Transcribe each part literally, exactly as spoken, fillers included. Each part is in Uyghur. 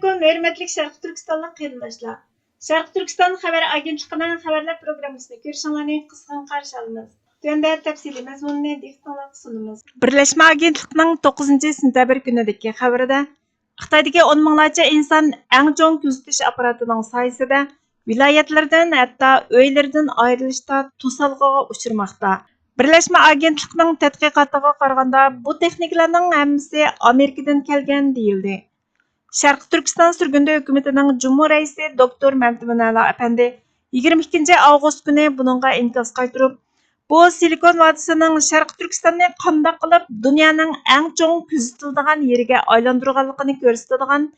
ئەسسالامۇئەلەيكۇم، ھۆرمەتلىك شەرقىي تۈركىستانلىق قېرىنداشلار! شەرقىي تۈركىستان خەۋەر ئاگېنتلىقىنىڭ خەۋەرلەر پروگراممىسىنى كۆرۈشۈڭلارنى قىزغىن قارشى ئالىمىز. تۆۋەندە تەپسىلىي مەزمۇننى دىققىتىڭلارغا سۇنىمىز. بىرلەشمە ئاگېنتلىقىنىڭ توققۇزىنچى سېنتەبىر كۈنىدىكى خەۋىرىدە، خىتايدىكى ئون مىڭلارچە ئىنسان ئەڭ چوڭ كۆزىتىش ئاپپاراتىنىڭ سايىسىدە ۋىلايەتلىرىدىن، ھەتتا ئۆيلىرىدىن ئايرىلىشتا توسالغۇغا ئۇچرىماقتا. بىرلەشمە ئاگېنتلىقىنىڭ تەتقىقاتىغا قارىغاندا، بۇ تېخنىكىلارنىڭ ھەممىسى ئامېرىكىدىن كەلگەن دېيىلدى. شەرقىي تۈركىستان سۈرگۈندە ھۆكۈمىتىنىڭ جۇمھۇر رەئىسى دوكتور مەمتىمىن ئەلا ئەپەندى يىگىرمە ئىككىنچى ئاۋغۇست كۈنى بۇنىڭغا ئىنكاس قايتۇرۇپ، بۇ سىلىكون ۋادىسىنىڭ شەرقىي تۈركىستاننى قانداق قىلىپ دۇنيانىڭ ئەڭ چوڭ كۆزىتىلىدىغان يېرىگە ئايلاندۇرغانلىقىنى كۆرسىتىدىغان،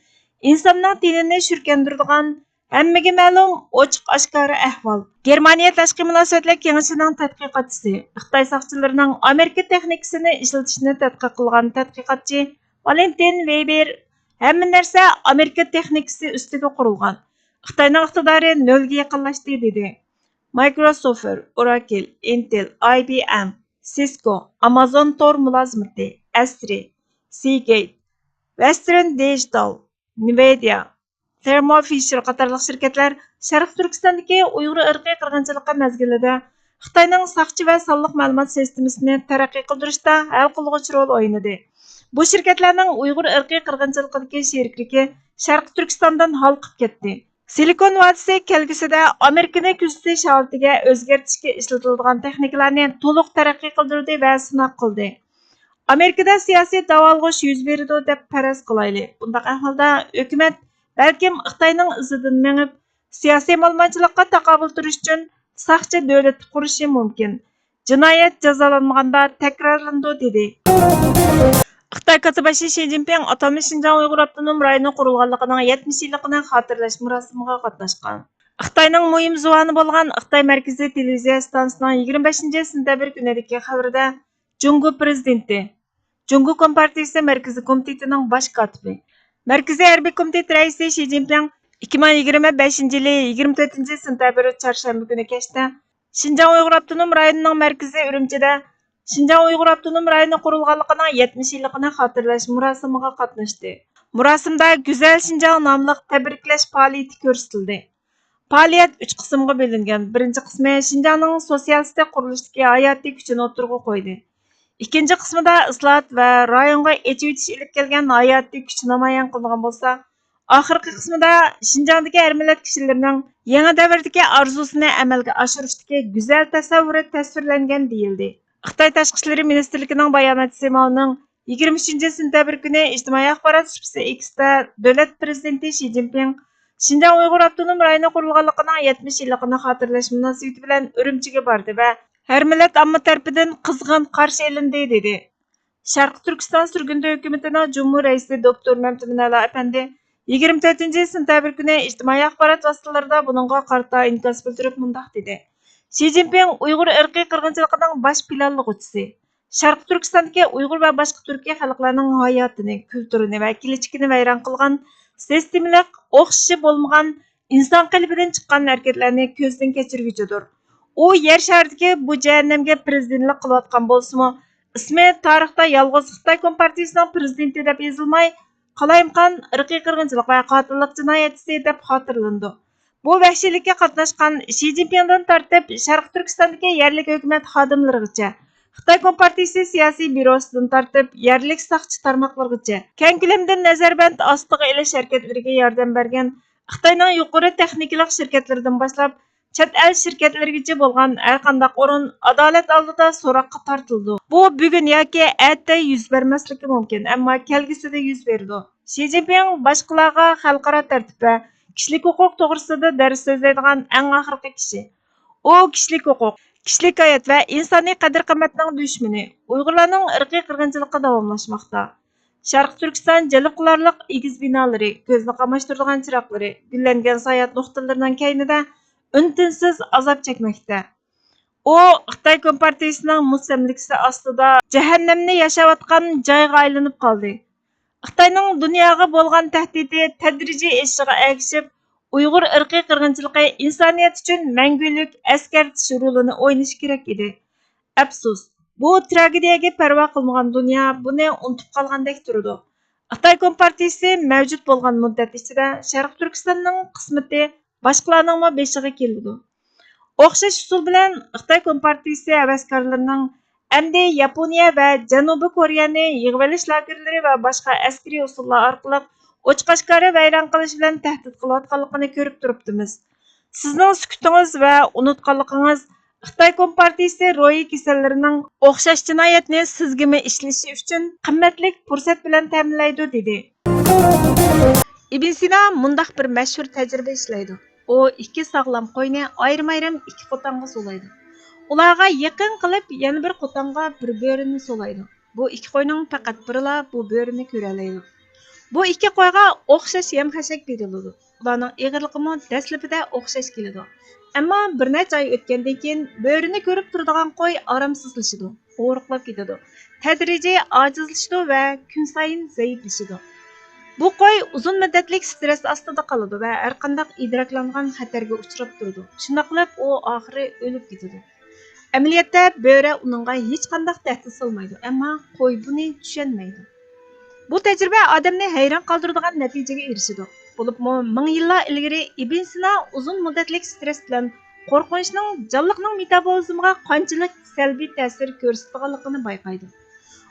ئىنساننىڭ تېنىنى شۈركەندۈرىدىغان، ھەممىگە مەلۇم ئوچۇق ئاشكارا ئەھۋال. گېرمانىيە تاشقى مۇناسىۋەتلەر كېڭىشىنىڭ تەتقىقاتچىسى، خىتاي ساقچىلىرىنىڭ ئامېرىكا تېخنىكىسىنى ئىشلىتىشىنى تەتقىق قىلغان تەتقىقاتچى ۋالېنتىن ۋېيبېر، ھەممە نەرسە ئامېرىكا تېخنىكىسى ئۈستىگە قۇرۇلغان. خىتاينىڭ ئىقتىدارى نۆلگە يېقىنلاشتى، دېدى. مايكروسوفت، ئوراكل، ئىنتېل، ئاي بى ئېم، سىسكو، ئامازون تور مۇلازىمىتى، ئەسرى، سىگېيت، ۋەستېرن دىجىتال، نىۋىدىيا، تېرمو فىشېر قاتارلىق شىركەتلەر شەرقىي تۈركىستاندىكى ئۇيغۇر ئىرقىي قىرغىنچىلىقى مەزگىلىدە خىتاينىڭ ساقچى ۋە سانلىق مەلۇمات سىستېمىسىنى تەرەققىي قىلدۇرۇشتا ھەل قىلغۇچ رول ئوينىدى. بۇ شىركەتلەرنىڭ ئۇيغۇر ئىرقىي قىرغىنچىلىقىدىكى شېرىكلىكى شەرقىي تۈركىستاندىن ھالقىپ كەتتى. سىلىكون ۋادىسى كەلگۈسىدە ئامېرىكىنى كۆزىتىش ھالىتىگە ئۆزگەرتىشكە ئىشلىتىلىدىغان تېخنىكىلارنى تولۇق تەرەققىي قىلدۇردى ۋە سىناق قىلدى. ئامېرىكىدا سىياسىي داۋالغۇش يۈز بېرىدۇ دەپ پەرەز قىلايلى. بۇنداق ئەھۋالدا ھۆكۈمەت بەلكىم خىتاينىڭ ئىزىدىن مېڭىپ، سىياسىي مالىمانچىلىققا تاقابىل تۇرۇش ئۈچۈن ساقچى دۆلىتى قۇرۇشى مۇمكىن. جىنايەت جازالانمىغاندا تەكرارلىنىدۇ، دېدى. خىتاي كاتتىباشى شى جىنپىڭ ئاتالمىش شىنجاڭ ئۇيغۇر ئاپتونوم رايونى قۇرۇلغانلىقىنىڭ يەتمىش يىللىقىنى خاتىرىلەش مۇراسىمىغا قاتناشقان. خىتاينىڭ مۇھىم زۇۋانى بولغان خىتاي مەركىزىي تېلېۋىزىيە ئىستانسىسىنىڭ يىگىرمە بەشىنچى سېنتەبىر كۈنىدىكى خەۋىرىدە، جۇڭگو پىرېزىدېنتى، جۇڭگو كومپارتىيىسى مەركىزىي كومىتېتىنىڭ باش كاتىپى، مەركىزىي ھەربىي كومىتېت رەئىسى شى جىنپىڭ ئىككى مىڭ يىگىرمە بەشىنچى يىلى يىگىرمە تۆتىنچى سېنتەبىر چارشەنبە كۈنى كەچتە شىنجاڭ ئۇيغۇر ئاپتونوم رايونىنىڭ مەركىزى ئۈرۈمچىدە شىنجاڭ ئۇيغۇر ئاپتونوم رايونى قۇرۇلغانلىقىنىڭ يەتمىش يىللىقىنى خاتىرىلەش مۇراسىمىغا قاتناشتى. مۇراسىمدا گۈزەل شىنجاڭ ناملىق تەبرىكلەش پائالىيىتى كۆرسىتىلدى. پائالىيەت ئۈچ قىسىمغا بۆلۈنگەن. بىرىنچى قىسمى شىنجاڭنىڭ سوتسىيالىستىك قۇرۇلۇشتىكى ھاياتىي كۈچىنى ئوتتۇرىغا قويدى. ئىككىنچى قىسمىدا ئىسلاھات ۋە رايونغا ئېچىۋېتىش ئېلىپ كەلگەن ھاياتىي كۈچى نامايان قىلىنغان بولسا، ئاخىرقى قىسمىدا شىنجاڭدىكى ھەر مىللەت كىشىلىرىنىڭ يېڭى دەۋردىكى ئارزۇسىنى ئەمەلگە ئاشۇرۇشتىكى گۈزەل تەسەۋۋۇرى تەسۋىرلەنگەن دېيىلدى. خىتاي تاشقى ئىشلىرى مىنىستىرلىكىنىڭ باياناتچىسى ماۋنىڭ يىگىرمە ئۈچىنچى سېنتەبىر كۈنى ئىجتىمائىي ئاخبارات سۇپىسى ئېكستا دۆلەت پىرېزىدېنتى شى جىنپىڭ شىنجاڭ ئۇيغۇر ئاپتونوم رايونى قۇرۇلغانلىقىنىڭ يەتمىش يىللىقىنى خاتىرىلەش مۇناسىۋىتى بىلەن ئۈرۈمچىگە باردى ۋە ھەر مىللەت ئامما تەرىپىدىن قىزغىن قارشى ئېلىندى، دېدى. شەرقىي تۈركىستان سۈرگۈندە ھۆكۈمىتىنىڭ جۇمھۇر رەئىسى دوكتور مەمتىمىن ئەلا ئەپەندى يىگىرمە تۆتىنچى سېنتەبىر كۈنى ئىجتىمائىي ئاخبارات ۋاسىتىلىرىدا بۇنىڭغا قارىتا ئىنكاس بىلدۈرۈپ مۇنداق دېدى: شى جىنپىڭ ئۇيغۇر ئىرقىي قىرغىنچىلىقىنىڭ باش پىلانلىغۇچىسى، شەرقىي تۈركىستاندىكى ئۇيغۇر ۋە باشقا تۈركىي خەلقلەرنىڭ ھاياتىنى، كۈلتۈرىنى ۋە كېلەچىكىنى ۋەيران قىلغان سىستېمىلىق، ئوخشىشى بولمىغان، ئىنسان قېلىپىدىن چىققان ھەرىكەتلەرنى كۆزدىن كەچۈرگۈچىدۇر. ئۇ يەر شارىدىكى بۇ جەھەننەمگە پىرېزىدېنتلىق قىلىۋاتقان بولسىمۇ، ئىسمى تارىختا يالغۇز خىتاي كومپارتىيىسىنىڭ پىرېزىدېنتى دەپ يېزىلماي، قالايمىقان ئىرقىي قىرغىنچىلىق ۋە قاتىللىق جىنايەتچىسى دەپ خاتىرىلىنىدۇ. بۇ ۋەھشىيلىككە قاتناشقان شى جىنپىڭدىن تارتىپ شەرقىي تۈركىستاندىكى يەرلىك ھۆكۈمەت خادىملىرىغىچە، خىتاي كومپارتىيىسى سىياسىي بيۇروسىدىن تارتىپ يەرلىك ساقچى تارماقلىرىغىچە كەڭ كۆلەمدە نەزەربەند ئاستىغا ئېلىش ھەرىكەتلىرىگە ياردەم بەرگەن خىتاينىڭ يۇقىرى تېخنىكىلىق شىركەتلىرىدىن باشلاپ، چەت ئەل شىركەتلىرىگىچە بولغان ھەرقانداق ئورۇن ئادالەت ئالدىدا سوراققا تارتىلىدۇ. بۇ بۈگۈن ياكى ئەتە يۈز بەرمەسلىكى مۇمكىن، ئەمما كەلگۈسىدە يۈز بېرىدۇ. شى جىنپىڭ باشقىلارغا خەلقئارا تەرتىپ ۋە كىشىلىك ھوقۇق توغرىسىدا دەرس سۆزلەيدىغان ئەڭ ئاخىرقى كىشى. ئۇ كىشىلىك ھوقۇق، كىشىلىك ھايات ۋە ئىنسانىي قەدىر-قىممەتنىڭ دۈشمىنى، ئۇيغۇرلارنىڭ ئىرقىي قىرغىنچىلىقى داۋاملاشماقتا. شەرقىي تۈركىستان جەلپ قىلارلىق ئېگىز بىنالىرى، كۆزنى قاماشتۇرىدىغان چىراغلىرى، گۈللەنگەن ساياھەت نۇقتىلىرىنىڭ كەينىدە ئۈن-تىنسىز ئازاب چەكمەكتە. ئۇ خىتاي كومپارتىيىسىنىڭ مۇستەملىكىسى ئاستىدا جەھەننەمنى ياشاۋاتقان جايغا ئايلىنىپ قالدى. خىتاينىڭ دۇنياغا بولغان تەھدىتى تەدرىجىي ئېشىشىغا ئەگىشىپ، ئۇيغۇر ئىرقىي قىرغىنچىلىقى ئىنسانىيەت ئۈچۈن مەڭگۈلۈك ئەسكەرتىش رولىنى ئوينىشى كېرەك ئىدى. ئەپسۇس، بۇ تراگېدىيەگە پەرۋا قىلمىغان دۇنيا بۇنى ئۇنتۇپ قالغاندەك تۇرىدۇ. خىتاي كومپارتىيىسى مەۋجۇت بولغان مۇددەت ئىچىدە شەرقىي تۈركىستاننىڭ قىسمىتى باشقىلارنىڭمۇ بېشىغا كېلىدۇ. ئوخشاش ئۇسۇل بىلەن خىتاي كومپارتىيىسى ھەۋەسكارلىرىنىڭ ئەمدى ياپونىيە ۋە جەنۇبىي كورېيەنى يىغىۋېلىش لاگېرلىرى ۋە باشقا ئەسكىرىي ئۇسۇللار ئارقىلىق ئوچۇق-ئاشكارا ۋەيران قىلىش بىلەن تەھدىت قىلىۋاتقانلىقىنى كۆرۈپ تۇرۇپتىمىز. سىزنىڭ سۈكۈتىڭىز ۋە ئۇنتقانلىقىڭىز خىتاي كومپارتىيىسى روھىي كېسەللىرىنىڭ ئوخشاش جىنايەتنى سىزگىمۇ ئىشلىشى ئۈچۈن قىممەتلىك پۇرسەت بىلەن تەمىنلەيدۇ، دېدى. ئىبن سىنا مۇنداق بىر مەشھۇر تەجرىبە ئىشلەيدۇ. ئۇ ئىككى ساغلام قوينى ئايرىم-ئايرىم ئىككى قوتانغا سولايدۇ. ئۇلارغا يېقىن قىلىپ يەنە بىر قوتانغا بىر بۆرىنى سولايدۇ. بۇ ئىككى قوينىڭ پەقەت بىرىلا بۇ بۆرىنى كۆرەلەيدۇ. بۇ ئىككى قويغا ئوخشاش يەم-خەشەك بېرىلىدۇ. ئۇلارنىڭ ئېغىرلىقىمۇ دەسلىپىدە ئوخشاش كېلىدۇ. ئەمما بىر نەچچە ئاي ئۆتكەندىن كېيىن بۆرىنى كۆرۈپ تۇرىدىغان قوي ئارامسىزلىشىدۇ، ئورۇقلاپ كېتىدۇ، تەدرىجىي ئاجىزلىشىدۇ ۋە كۈنسايىن زەئىپلىشىدۇ. بۇ قوي ئۇزۇن مۇددەتلىك سترېس ئاستىدا قالىدۇ ۋە ھەرقانداق ئىدراكلانغان خەتەرگە ئۇچراپ تۇرىدۇ. شۇنداق قىلىپ ئۇ ئاخىرى ئۆلۈپ كېتىدۇ. ئەمەلىيەتتە بۆرە ئۇنىڭغا ھېچقانداق تەھدىت سالمايدۇ، ئەمما قوي بۇنى چۈشەنمەيدۇ. بۇ تەجرىبە ئادەمنى ھەيران قالدۇرىدىغان نەتىجىگە ئېرىشىدۇ. بولۇپمۇ مىڭ يىللار ئىلگىرى ئىبن سىنا ئۇزۇن مۇددەتلىك سترېس بىلەن قورقۇنچنىڭ جانلىقنىڭ مېتابولىزمىغا قانچىلىك سەلبىي تەسىر كۆرسىتىدىغانلىقىنى بايقايدۇ.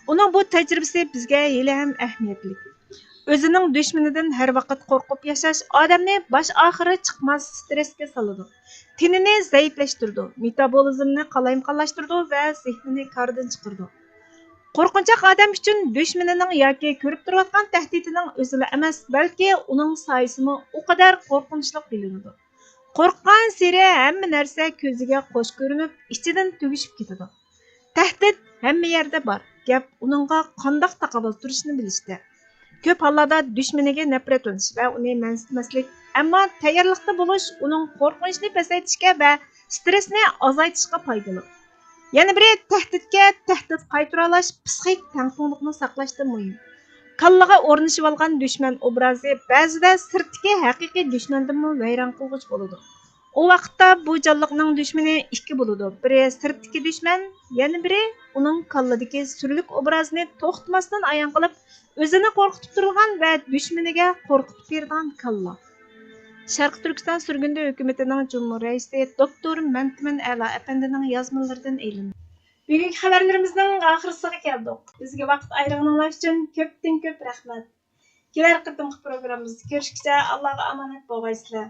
ئۇنىڭ بۇ تەجرىبىسى بىزگە ھېلىھەم ئەھمىيەتلىك. ئۆزىنىڭ دۈشمىنىدىن ھەر ۋاقىت قورقۇپ ياشاش ئادەمنى باش ئاخىرى چىقماس سترېسكە سالىدۇ. تېنىنى زەئىپلەشتۈرىدۇ، مېتابولىزمنى قالايمىقانلاشتۇرىدۇ ۋە زېھنىنى كاردىن چىقىرىدۇ. قورقۇنچاق ئادەم ئۈچۈن دۈشمىنىنىڭ ياكى كۆرۈپ تۇرۇۋاتقان تەھدىتىنىڭ ئۆزىلا ئەمەس، بەلكى ئۇنىڭ سايىسىمۇ ئۇ قەدەر قورقۇنچلۇق بىلىنىدۇ. قورققانسېرى ھەممە نەرسە كۆزىگە قوش كۆرۈنۈپ، ئىچىدىن تۈگىشىپ كېتىدۇ. تەھدىت ھەممە يەردە بار، گەپ ئۇنىڭغا قانداق تاقابىل تۇرۇشنى بىلىشتە. كۆپ ھاللاردا دۈشمىنىگە نەپرەتلىنىش ۋە ئۇنى مەنسىتمەسلىك، ئەمما تەييارلىقتا بولۇش ئۇنىڭ قورقۇنچنى پەسەيتىشكە ۋە سترېسنى ئازايتىشقا پايدىلىق. يەنە بىرى، تەھدىتكە تەھدىت قايتۇرالاش پىسخىك تەڭپۇڭلۇقنى ساقلاشتا مۇھىم. كاللىغا ئورنىشىۋالغان دۈشمەن ئوبرازى بەزىدە سىرتتىكى ھەقىقىي دۈشمەندىنمۇ ۋەيران قىلغۇچ بولىدۇ. ئۇ ۋاقىتتا بۇ جانلىقنىڭ دۈشمىنى ئىككى بولىدۇ، بىرى سىرتتىكى دۈشمەن، يەنە بىرى ئۇنىڭ كاللىدىكى سۈرلۈك ئوبرازىنى توختىماستىن ئايان قىلىپ، ئۆزىنى قورقۇتۇپ تۇرىدىغان ۋە دۈشمىنىگە قورقۇتۇپ بېرىدىغان كاللا. شەرقىي تۈركىستان سۈرگۈندە ھۆكۈمىتىنىڭ جۇمھۇر رەئىسى دوكتور مەمتىمىن ئەلا ئەپەندىنىڭ يازمىلىرىدىن ئېلىندى. بۈگۈنكى خەۋەرلىرىمىزنىڭ ئاخىرسىغا كەلدۇق. بىزگە ۋاقىت ئايرىغىنىڭلار ئۈچۈن كۆپتىن كۆپ رەھمەت. كېلەر قېتىمقى پروگراممىمىزدا كۆرۈشكىچە ئاللاغا ئامانەت بولغايسىلەر.